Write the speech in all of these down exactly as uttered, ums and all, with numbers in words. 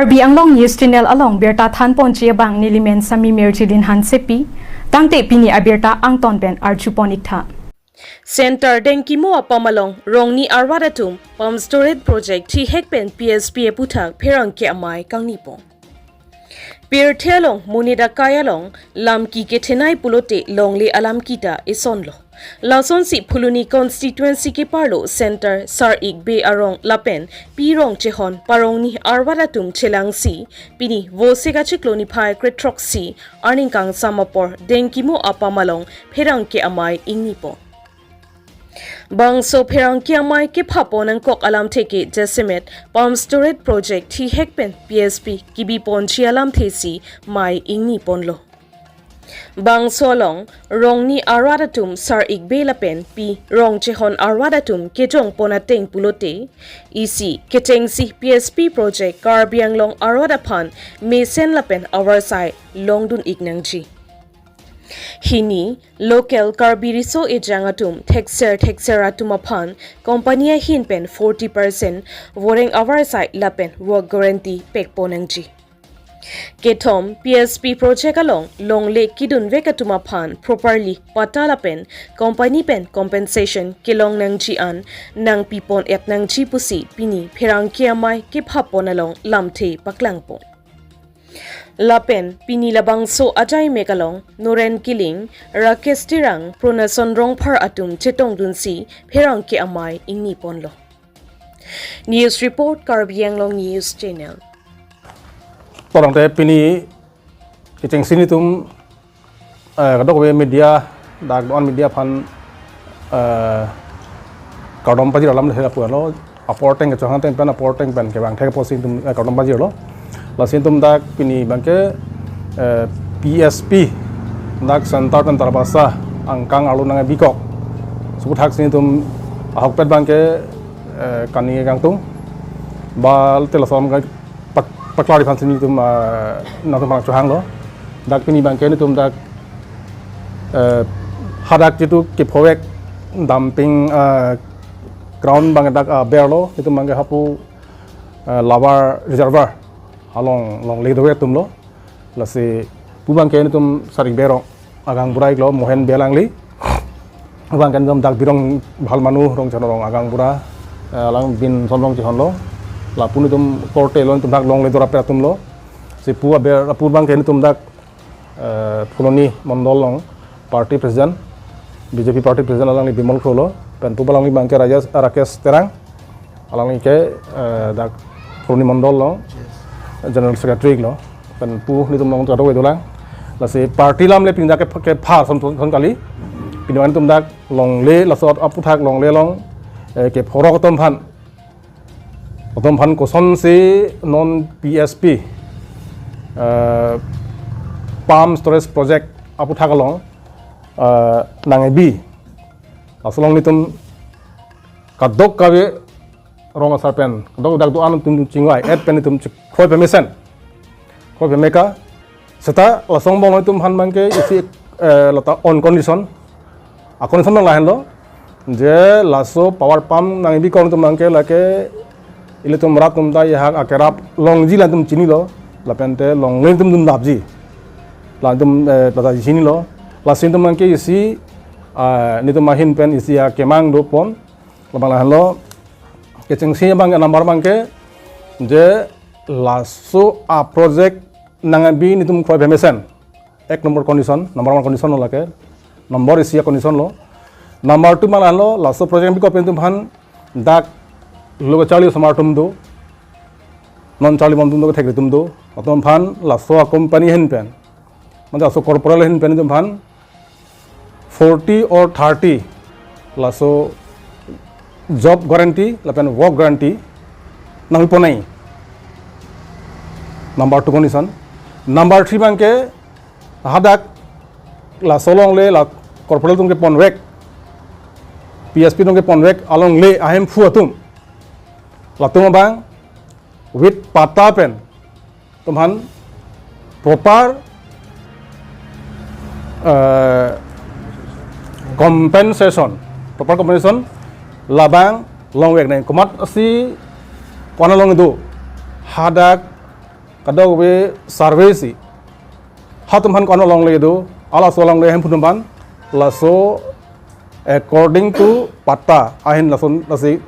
Karbi Anglong News Channel along birta thanponji abang nelimen Sami Mirjilin Hansepi, tangte pini abirta angton pen arjupon iktha. Center Dengkimo apam along rongni arvat atum pump storage project thihek pen P S P aputhak pherangke amei kangnipon. Pirthe along monit akai along lamki kethenei pulote longle alamki ta isonlo. Lasonsi Phuloni constituency keparlo Center Sar-ik Bey arong lapen Pi Rongchehon parongni arvat atum chelangsi pini Vosik achiklo niphai kre-throksi arni kangsam apor Dengkimo apam along pherangke amei ingnipon. Bangso pherangke amei kephapon angkok alamthe ke jasemet pump storage project thihek pen P S P kebiponji alamthe si mei ingniponlo. Bangso along rongni arvat atum Sar-ik Bey lapen Pi Rongchehon arvat atum kejongpon ateng pulote isi kechengsi P S P project Karbi Anglong arvat aphan mesen lapen avarsai longdun iknangji. Hini local Karbi riso ejang atum thekser thekser atum aphan company ahin pen forty percent voreng avarsai lapen work guarantee pekpon nangji. Kethom, P S P project along longle kedunvek atum aphan properly patta lapen company pen compensation kelong nangji an nangpipon et nangji pusi pini pherangke amei kephapon along lamthe paklangpon. Lapen pini labangso ajaimek along Noren Killing, Rakesh Terang, Pronason Rongphar atum chetongdunsi pherangke amei ingniponlo. News report, Karbi Anglong News Channel. Tolongte pini kechengsi nelitum, eh, kadokave media, dak do-an media aphan, eh, kardom pajir alam le hela pulo, apor ateng kechohang ateng pen, apor ateng pen kevang thek apotsi nelitum, eh, kardom pajirlo. Lasi nelitum dak pini abangke, eh, P S P, dak Center pen Tarabasa angkang arlo nangbikok. Suputhak si nelitum ahokpet abangke, eh, kani kangtung. Bal tela som ka pak-, paklar aphansi nelitum, ah, nangtum pangchohanglo. Dak pini abangke nelitum dak, eh, hadak jitu kephovek dumping, ah, ground abang dak, ah, berlo, nelitum abangke hapu, ah, lower reservoir along longle dovek atumlo. Lasi pu abangke nelitum Sar-ik Bey arong agang bura iklo Mohen Bey alangli. Abangke nelitum dak Birong Bhal Manu Rongchehon arong agang bura, eh, alang binson Rongchehonlo. Lapu nelitum korte lo, nelitum dak longle dorap atumlo. Si pu aber, pu abangke nelitum dak, eh, Phuloni Mondol along party president, B J P party president alangli Bimol Kro lo. Pen pu alangli abangke Rajesh, Rakesh Terang. Alangli ke, eh, dak Phuloni Mondol along General Secretary lo. Pen pu nelitum along kadokave dolang. Lasi party alam le pini dak ke, kepha son, son kali. Pini nelitum dak longle, laso aputhak longle along, eh, kephorok atum aphan, atum aphan kosonsi non P S P, eh, pump storage project aputhak along, eh, nangkebi. Laso along nelitum kadokave rong asar pen, kadok dak do-an atum chingvai et pen nelitum chikroi pemesen. Kroi pemeka. Seta laso angbong nelitum aphan abangke isi, eh, lata on condition. A condition abang lahenlo. Je laso power pump nangkebi akong atum abangke lake ilitum rat atum ta yahak akerap longji la nelitum chinilo. Lapente longle nelitum dundapji la nelitum, eh, lata chinilo. Lasi nelitum abangke isi, ah, nelitum ahin pen isi akemang dopon. Labang lahenlo, kechengsi abang number abangke, je laso aproject nangkebi nelitum kroi pemesen. Ek number condition, number one condition lo lake. Number isi a condition lo. Number two abang lahenlo, laso project bikok pen nelitum aphan dak lo charli osomar atum do, non charlibom atum do, kethek atum do, atum aphan laso a company ahin pen, mane laso corporal ahin pen nelitum aphan forty or thirty laso job guarantee lapen work guarantee nangponai. Number two condition. Number three abangke hadak laso longle la corporal atum keponvek, P S P atum keponvek alongle ahemphu atum, latum abang with patta pen nelitum aphan proper, eh, compensation, proper compensation labang longvek nang. Komatsi kona long do, hadak kadokave survey si, halatum aphan ko-an longle do, halaso longle ahemphu atum aphan, laso according to patta ahin lason lasi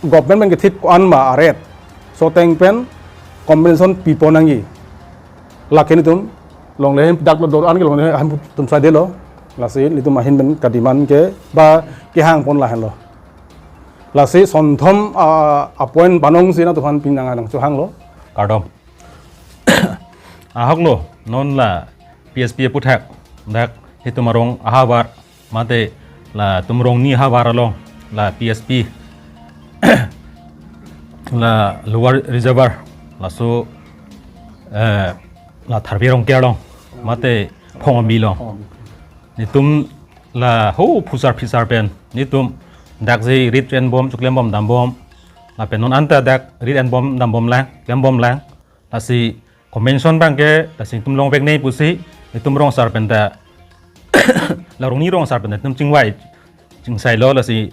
government pen kethip ko-an ma a-rate, laso ateng pen compensation pipo nangji. Lake nelitum longle ahemphu dak lo, do-an ke longle ahemphu atum sadi lo. Lasi nelitum ahin pen ka-demand ke ba kehang pon lahenlo. Lasi sonthom, ah, a-point banong si nangtum aphan pini nang nangchohanglo. Kardom. Ahok lo, non la P S P aputhak, dak itum arong ahavar, mate latum rongni ahavar along, la P S P, la Lower Reservoir, laso, eh, la Tharve Rongker along, mate Phongami along. Nelitum la ho phusar phisar pen, nelitum dak je rit enbom, choklembom dambom, lapen non anta dak rit enbom dambom lang, klembom lang. Lasi compensation abangke, lasi nelitum longveknei pusi, nelitum rong sar pen ta, la rongni rong sar pen ta nelitum chingvai, chingsailo, lasi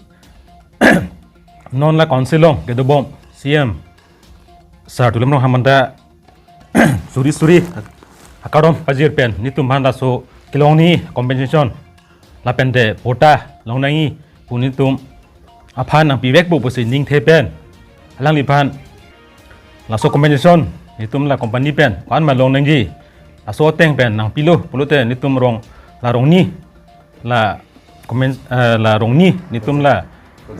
non la council along kedobom, C M sir Tuliram Ronghang aphan ta suri suri akardom pajir pen, nelitum aphan laso kelongni compensation, lapen te patta long nangji pu nelitum aphan nangpivekpo pusi ningthe pen, alangliphan laso compensation nelitum la company pen ko-an ma long nangji, laso ateng pen nangpilo pulote nelitum rong, la rongni, la comment, eh, la rongni nelitum la,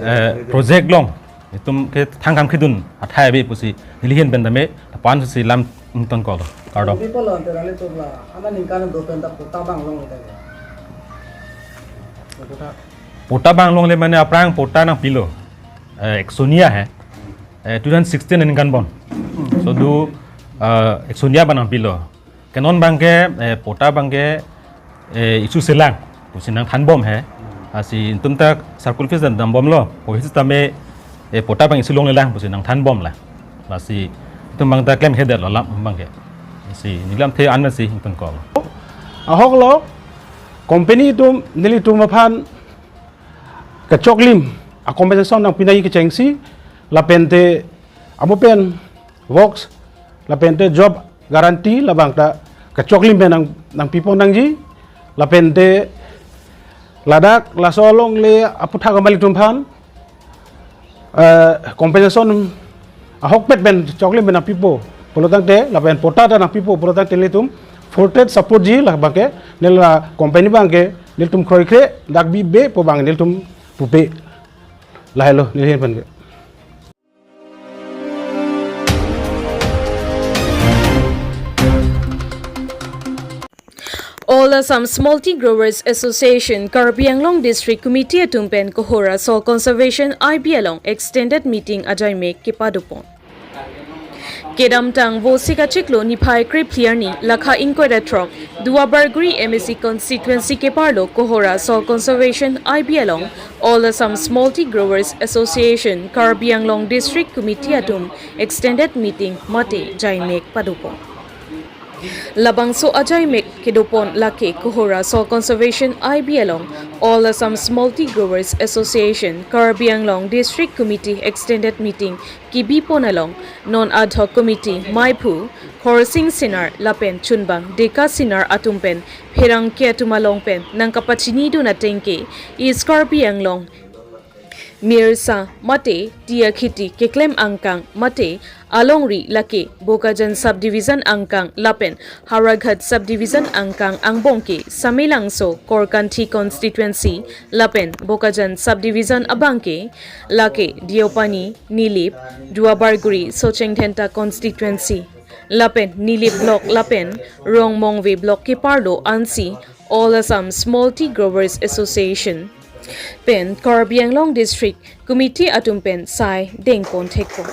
eh, project along nelitum ke thangkam khidun athai ave pusi neli ahin pen tame lapu-an si lam ingtonkoklo. Kardom. People on the rally to la, ana ningkan do pen ta patta abang longle ta. Patta abang longle mane aphrang patta nangpilo, eh, eksonia he, eh, two thousand sixteen aningkan bon. So do, eh, eksonia abang nangpilo. Ke non abangke, eh, patta abangke, eh, issue selang pusi nangthanbom he. Lasi nelitum ta circle office dambomlo, office tame, eh, patta abang issue longlelang pusi nangthanbom la. Lasi nelitum abang ta klemkhedetlo lam abangke. Lasi neli lamthe an masi ingtonkoklo. Ahok lo, company atum nelitum aphan kachoklim a-compensation nangpi nangji kechengsi, lapen te amo pen works, lapen te job guarantee labang ta kachoklim pen nang, nangpipo nangji, lapen te ladak laso longle aputhak amali atum aphan, eh, compensation ahokpet pen choklim pen nangpipo pulo tangte, lapen patta ta nangpipo pulo tangte nelitum full trade support ji, labangke neli la company abangke nelitum kroikre dak bibe pu abang nelitum pupe. Lahelo neli ahin pen ke. All Assam Small Tea Growers Association, Karbi Anglong District Committee atum pen Kohora Soil Conservation I B along extended meeting ajaimek kepadopon. Kedamtang Vosik achiklo niphai krephli arni lakha ingkoi ra throk, Duarbagori M A C constituency keparlo Kohora Soil Conservation I B along All Assam Small Tea Growers Association, Karbi Anglong District Committee atum extended meeting mate jaimek padopon. Labangso ajaimek kedopon lake Kohora Soil Conservation I B along All Assam Small Tea Growers Association, Karbi Anglong District Committee extended meeting kebipon along non ad hoc committee maiphu Khorsing Singnar lapen chunbang Deka Singnar atum pen pherangke atum along pen nangkapachinidun ateng ke East Karbi Anglong mirsa mate tea akheti keklem angkang mate alongri lake Bokajan subdivision angkang lapen Howraghat subdivision angkang angbong ke Samelangso Korkanthi constituency lapen Bokajan subdivision abang ke lake Deopani, Nilip, Duarbagori, Socheng Dhenta constituency lapen Nilip block lapen Rongmongve block keparlo ansi All Assam Small Tea Growers Association pen Karbi Anglong District Committee atum pen sai dengpon thekpon.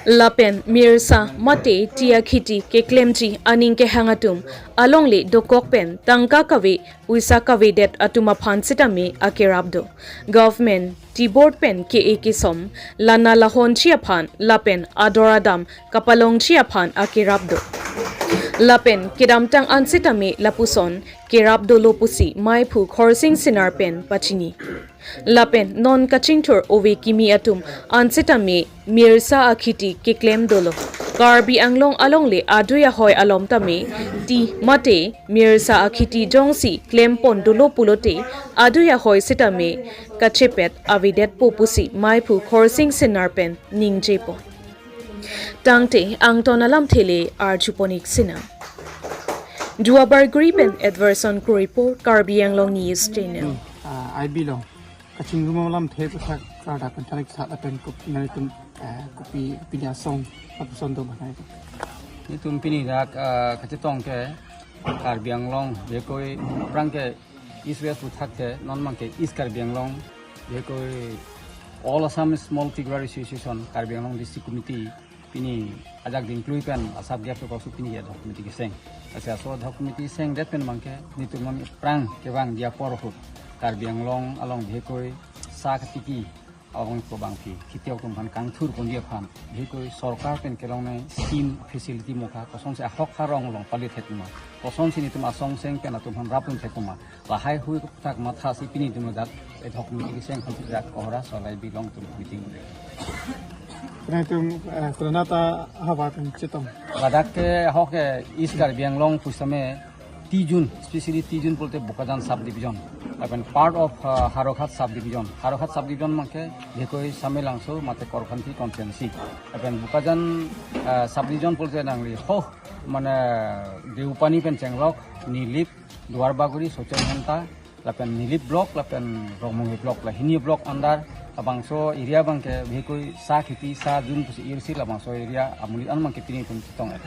Lapen mirsa mate tea akheti keklemji aning kehang atum alongle dokok pen tangka kave puisa kavedet atum aphan sitame akerap do. Government, Tea Board pen ke-e kesom, lana lahonji aphan lapen ador adam kapalongji aphan akerap do. Lapen kedamtang an sitame lapuson kerap dolo pusi maiphu Khorsing Singnar pen pachini. Lapen non kachingthur ove kimi atum an sitame mirsa akheti keklem dolo. Karbi Anglong alongle adui ahoi alom tame ti mate mirsa akhiti jongsi klempon dolo pulote adui ahoi sitame kachepet avedetpo pusi maiphu Khorsing Singnar pen ningjepon. Tangte angton alamthe le arjuponik sina. Duar Bagori pen Edverson Kro report, Karbi Anglong News Channel. Ah, I B along kachingrum alamthe aputhak kardak pen tharik sat apen kup naritum, eh, kopi pini asong apuson do banai. Nelitum pini dak, eh, kachetong ke Karbi Anglong bekoi prang ke East West aputhak ke non abangke East Karbi Anglong bekoi All Assam Small Tigra Association Karbi Anglong District Committee pini ajak dingklui pen asap gap to kasu pini ad hoc committee keseng. Lasi laso ad hoc committee sengdet pen abangke nelitum non prang kevangji apor ahut Karbi Anglong along bekoi sa katiki along ko abangpi khitiok atum aphan kangthur ponji aphan bekoi sorkar pen kelongnei scheme facility mokha kosonsi ahok harong along pali thek ma, kosonsi nelitum asong seng pen atum aphan rap un thek ma, lahai hui aputhak mathasi pini nelitum dak ad hoc committee keseng aphan dak Kohora Solai bilong atum meeting. Karena itu, eh, karena ta hawa kan cetong. Ladak ke ahok ke East Karbi Anglong pusitame T zone, especially T zone pulote Bokajan subdivision. Lapen part of, uh, Howraghat subdivision. Howraghat subdivision abangke bekoi Samelangso mate Korkanthi constituency. Lapen Bokajan, uh, subdivision pulote nangli ho mane Deopani pen chenglok, Nilip, Duar Bagori, Socheng Henta, lapen Nilip block, lapen Rongmongve block, la hini block under labangso area abangke bekoi sa khiti sa zone pusi irsi labangso area amonit an abangke pini nelitum chetong et.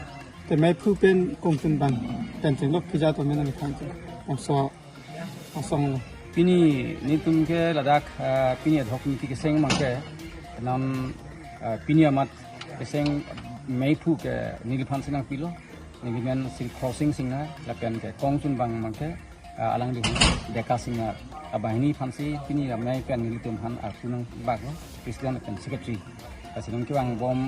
Te maiphu pen kongchun abang pen chenglok pija to mena methang tu. Bangso asong lo. Pini nelitum ke ladak, ah, pini ad hoc committee keseng abangke non, ah, pini amat keseng maiphu ke neliphan si nangpilo. Nelimen Sri Khorsing Singnar, lapen ke kongchun abang abangke, ah, alangli Deka Singnar. Abang hini aphansi pini amei pen nelitum aphan arju nangbak lo, President lapen Secretary. Lasi non kevangbom,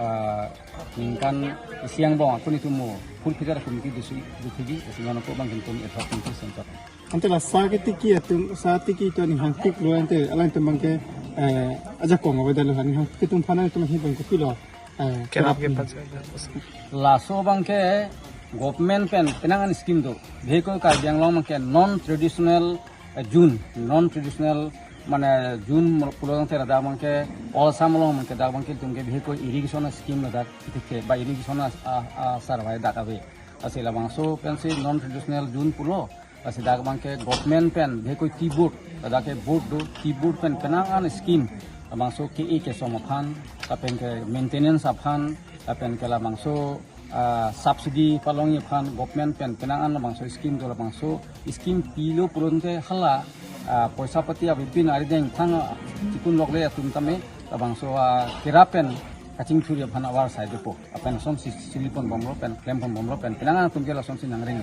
ah, ningkan isi angbong ako nelitum mo full figure committee dusi duthigi, lasi non ako abang nelitum ad hoc committee sengkot. Ante la sa katiki atum, sa katiki atum aning hangpik lo ante alangtum abangke, eh, ajakong avedetlo, aning hangpik atum aphan nangtum ahin abang kopilo, eh, kerap kerap ke ni. Laso abangke government pen penang an scheme do. Bekoi Karbi Anglong abangke non traditional, eh, zone, non traditional mane zone pulo tangte ladak abangke All Assam along abangke dak abangke nelitum ke bekoi irrigation scheme ladak itike ba irrigation a, a, a survey dak ave. Lasi labangso pensi non traditional zone pulo. Lasi dak abangke government pen bekoi T board, ladak ke board do, T board pen penang an scheme labangso ke-e kesom aphan, lapen ke maintenance aphan, lapen ke labangso, ah, subsidy palongji aphan government pen penang an labangso scheme do, labangso scheme pilo pulote hala, ah, poisa pati abipin arideng thang, ah, chikun lokle atum tame labangso, ah, kerap pen kachingthurji aphan avar sai dopo. Lapen asonsi silipon bomlo pen klempon bomlo pen penang an atum ke lasonsi nangreng.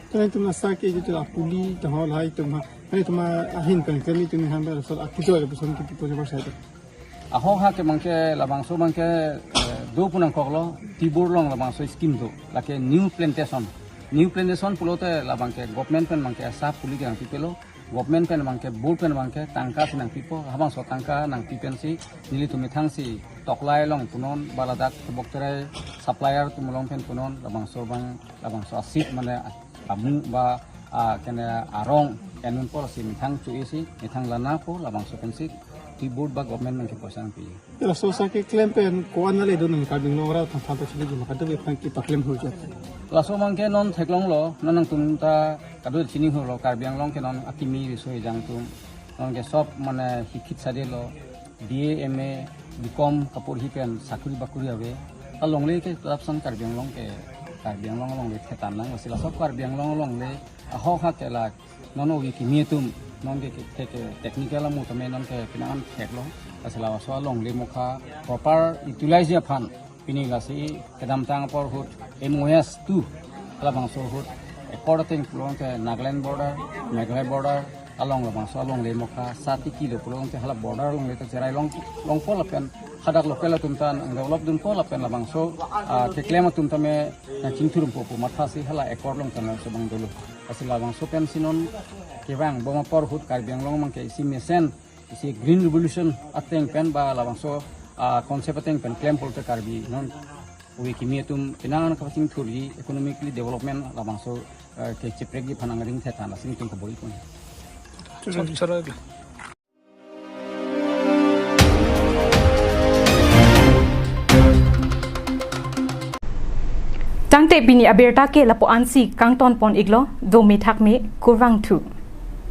Karena itu masa ke itu apuli tahu lah itu mah. Karena itu mah ahin kan kami itu nih hambar asal akitu ada pesan kita punya bahasa itu. Ahok ha ke abangke labangso abangke, eh, do pu nangkoklo, T board along labangso scheme do, lake new plantation. New plantation pulote labangke government pen abangke asa puli ke nangpipelo, government pen abangke, board pen abangke tangka si nangpipo, labangso tangka nangpi pensi nelitum methang si Toklai along punon, ba ladak Bokterai supplier atum along pen punon, labangso abang, labangso a seed mane amu ba, ah, kene arong enun po lasi methang cho-e si, methang lana po, labangso pensi T board ba government nangkepoisa nangpi. Laso sa keklem pen ko-an le do nang Karbi Anglong arat than than ta chili juma kadu bepang kipaklem hurjat. Laso abangke non theklonglo, non nangtum ta kadu chini hurlo, Karbi Anglong ke non akimi riso ejang atum. Non ke sob mane hikhit sade lo, B A, M A, B Com kaporhi pen sakuri bakuri ave. Alongle ke lapsan Karbi Anglong ke, Karbi Anglong alongle thetan lang, lasi laso Karbi Anglong alongle ahok ha ke la non ogi kimi atum, non ke, ke, ke, ke technical amu tame non ke penang an theklo, lasi laso alongle mokha proper utilize aphan, pini lasi kedamtang apor ahut M O S two, labangso ahut accord ateng pulote Nagaland border, Meghalaya border, along labangso alongle mokha sa katiki lo pulote hala border alongle ta cherai long, longpo lapen hadak local atum ta nang develop dunpo lapen labangso, ah, keklem atum tame nangchingthur unpo pu mathasi hala accord along ta labangso abang dolo. Lasi labangso pensi non kevangbom apor ahut Karbi Anglong abangke isi mesen, isi Green Revolution ateng pen ba labangso, ah, concept ateng pen klem pulote Karbi non Ove kimi atum penang kapachingthurji economically development labangso, eh, kecheprekji aphan nangringthe than lasi nelitum kabor-i pon. Tangte pini abirta ke lapu-ansi kangton pon-iklo, dome thakme, kurvangthu.